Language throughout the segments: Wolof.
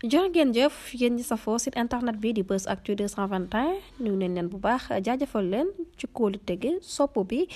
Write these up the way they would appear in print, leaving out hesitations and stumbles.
jërë ngeen jëf yéen ñi safoo site internet bi di Buzz Actu 221 ñu neen leen bu baax jaajëfal leen ci kóolu tege sopp bi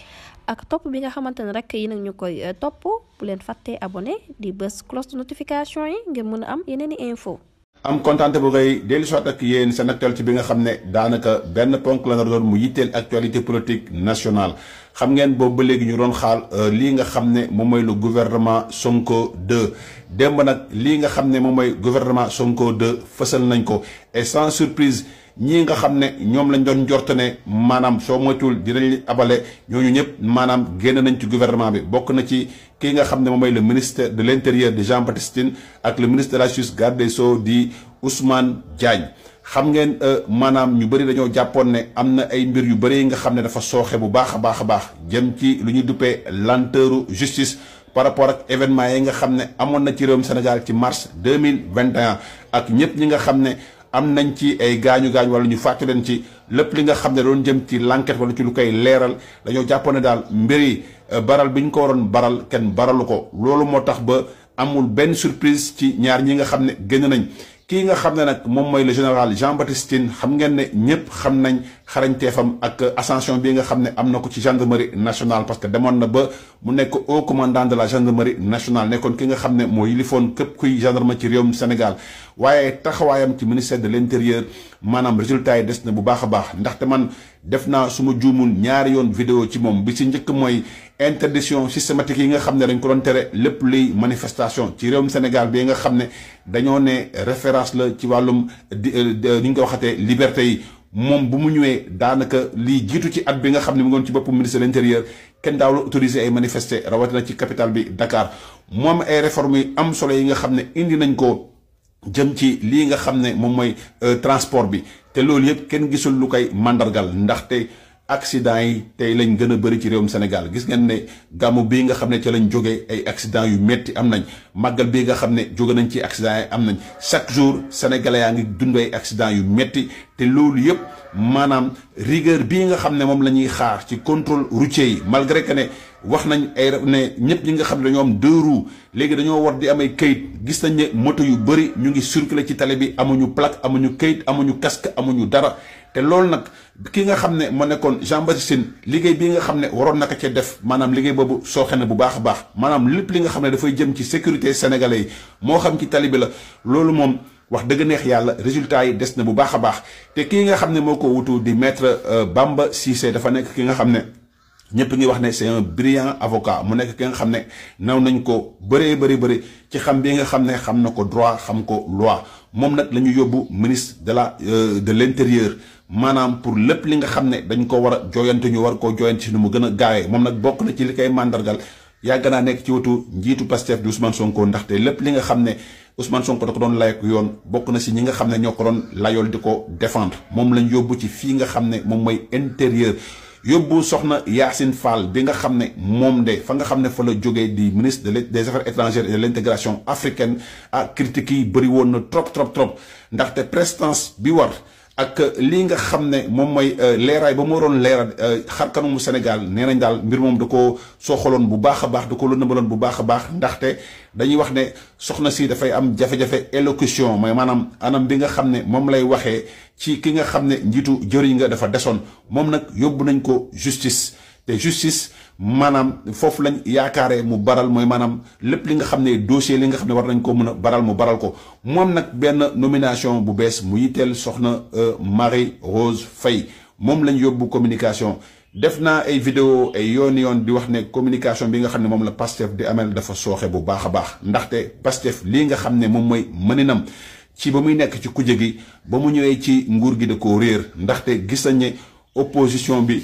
ak topp bi nga xamante ne rek yi nag ñu koy topp bu leen fàttee abonné di bës cloche de notification yi ngir mën a am yeneen i info am kontaan bu ngay dellu soit ak yéen seen actualité bi nga xam ne daanaka benn ponk la doon mu yitteel actualité politique nationale xam ngeen boobu ba léegi ñu doon xaal lii nga xam ne moom mooy le gouvernement Sonko 2 démb nag lii nga xam ne moom mooy gouvernement Sonko 2 fësal nañ ko et sans surprise ñii nga xam ne ñoom lañ doon njort ne maanaam soo moytuwul dinañ abale ñooñu ñëpp maanaam génn nañ ci gouvernement bi bokk na ci kii nga xam ne moom mooy le ministre de l'intérieur de Jean-Baptiste Tine ak le ministre de la justice garde des Sceaux di Ousmane Diagne xam ngeen maanaam ñu bëri dañoo jàppoon ne am na ay mbir yu bëri yi nga xam ne dafa sooxe bu baax a baax a baax jëm ci lu ñuy duppee lenteuru justice par rapport ak événement yi nga xam ne amoon na ci réewum Sénégal ci mars 2021 ak ñëpp ñi nga xam ne am nañ ci ay gaañu-gaañ wala ñu fàtte leen ci lépp li nga xam ne doon jëm ci l'enquête wala ci lu koy leeral dañoo jàppoon ne daal mbir yi baral bi ñu ko waroon baral kenn baralu ko loolu moo tax ba amul benn surprise ci ñaar ñi nga xam ne génn nañ kii nga xam ne nag moom mooy le général Jean-Baptiste Tine xam ngeen ne ñëpp xam nañ xarañteefam ak ascension bi nga xam ne am na ko ci gendarmerie nationale parce que demoon na ba mu nekk haut commandant de la gendarmerie nationale nekkoon ki nga xam ne moo yilifoon képp kuy gendarme ci réewum Sénégal waaye taxawaayam ci ministère de l'intérieur maanaam résultat yi des na bu baax a baax ndaxte man def naa su ma juumul ñaari yoon vidéo ci moom bi si njëkk mooy interdiction systématique yi nga xam ne dañ ko doon tere lépp luy manifestation ci réewum Sénégal bi nga xam ne dañoo ne référence la ci wàllum ni ñu ko waxatee liberté yi moom bu mu ñëwee daanaka lii jiitu ci at bi nga xam ne mu ngoon ci boppu ministre de l'intérieur kenn daaw la autorisé ay manifester rawatina ci capitale bi Dakar moom ay réformes yi am solo yi nga xam ne indi nañ ko jëm ci lii nga xam ne moom mooy transport bi te loolu yëpp kenn gisul lu koy mandargal ndaxte accident yi tey lañ gën a bëri ci réewum Sénégal gis ngeen ne gàmmu bii nga xam ne ca lañ jógee ay accident yu metti am nañ màggal bii nga xam ne jóge nañ ci accident yi am nañ chaque jour sénégalais yaa ngi dund ay accident yu metti te loolu yëpp maanaam rigueur bii nga xam ne moom la ñuy xaar ci contrôle routier yi malgré que ne wax nañ ay ne ñëpp ñi nga xam ne dañoo am deux roues léegi dañoo war di am ay kayit gis nañ ne moto yu bëri ñu ngi circuler ci tali bi amuñu plaque amuñu kayit amuñu casque amuñu dara te loolu nag ki nga xam ne moo nekkoon Jean-Baptiste Tine liggéey bii nga xam ne waroon naka cee def maanaam liggéey boobu sooxe na bu baax a baax maanaam lépp li nga xam ne dafay jëm ci sécurité sénégalais yi moo xam ci tali bi la loolu moom wax dëgg neex yàlla résultat yi des na bu baax a baax te kii nga xam ne moo ko wutu di maître Bamba Cissé dafa nekk ki nga xam ne ñëpp ngi wax ne c'est un brillant avocat mu nekk ki nga xam ne naw nañ ko bëri ci xam bi nga xam ne xam na ko droit xam ko loi moom nag la ñu yóbbu ministre de l'intérieur maanaam pour lépp li nga xam ne dañ ko war a jooyante ñu war koo jooyante si nu mu gën a gaawee moom nag bokk na ci li koy mandargal yàgg naa nekk ci wetu njiitu Pastef di Ousmane Sonko ndaxte lépp li nga xam ne Ousmane Sonko da ko doon layak yoon bokk na si ñi nga xam ne ñoo ko doon layool di ko défendre moom lañ yóbbu ci fii nga xam ne moom mooy intérieur yóbbu soxna Yacine Fall bi nga xam ne moom de fa nga xam ne fa la jógee di ministre des affaires étrangères et de l'intégration africaine ak critiques yi bëri woon na trop ndaxte prestance bi war ak lii nga xam ne moom mooy leeraay ba mu waroon leeral xarkanamu Sénégal nee nañ daal mbir moom da ko soxaloon bu baax a baax da ko lëndamaloon bu baax a baax ndaxte dañuy wax ne soxna si dafay am jafe-jafe élocution mooy maanaam anam bi nga xam ne moom lay waxee ci ki nga xam ne njiitu jëriñ nga dafa desoon moom nag yóbbu nañ ko justice te justice maanaam foofu lañ yaakaaree mu baral mooy maanaam lépp li nga xam ne dossier li nga xam ne war nañ ko mën a baral mu baral ko moom nag benn nomination bu bees mu yitteel soxna Marie Rose Faye moom lañ yóbbu communication def naa ay vidéo ay yoon di wax ne communication bi nga xam ne moom la Pastef di amel dafa sooxe bu baax a baax ndaxte Pastef lii nga xam ne moom mooy mëninam ci ba muy nekk ci kuje gi ba mu ñëwee ci nguur gi da koo réer ndaxte gis nañ ne opposition bi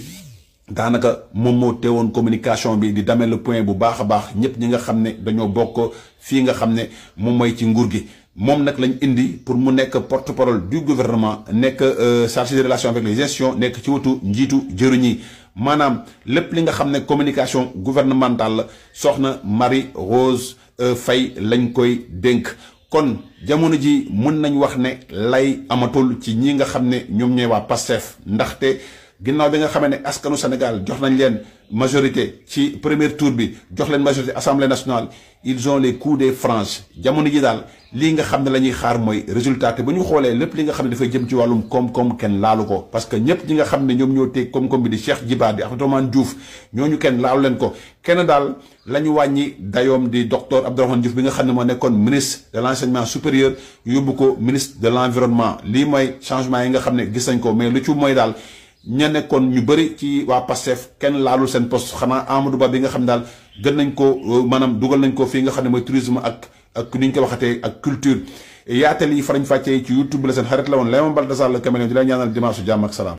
daanaka moom moo teewoon communication bi di damel le point bu baax a baax ñëpp ñi nga xam ne dañoo bokk fii nga xam ne moom mooy ci nguur gi moom nag lañ indi pour mu nekk porte-parole du gouvernement nekk chargé de relations avec les gestions nekk ci wetu njiitu jëriñ yi maanaam lépp li nga xam ne communication gouvernementale la soxna Marie Rose Faye lañ koy dénk kon jamono ji mën nañ wax ne lay amatul ci ñi nga xam ne ñoom ñooy waa Pastef ndaxte ginnaaw bi nga xamee ne askanu Sénégal jox nañ leen majorité ci premier tour bi jox leen majorité assemblée nationale ils ont les coups des franges jamono ji daal lii nga xam ne la ñuy xaar mooy résultat te bu ñu xoolee lépp li nga xam ne dafay jëm ci wàllum koom-koom kenn laalu ko parce que ñëpp ñi nga xam ne ñoom ñoo téeg koom-koom bi di Cheikh Djiba di Abdourahmane Diouf ñooñu kenn laalu leen ko kenn daal la ñu wàññi dayoom di docteur Abdourahmane Diouf bi nga xam ne moo nekkoon ministre de l'enseignement supérieur yóbbu ko ministre de l'environnement lii mooy changement yi nga xam ne gis nañ ko mais lu ci mooy daal ña nekkoon ñu bëri ci waa Pastef kenn laalul seen poste xanaa Amadou Ba bi nga xam ne daal gën nañ ko maanaam dugal nañ ko fii nga xam ne mooy tourisme ak ni ñu ko waxatee ak culture yaatal yi farañ fàccee ci YouTube la seen xarit la woon Léon Baltasar la caméléon di lay ñaanal dimanche jàmm ak salaam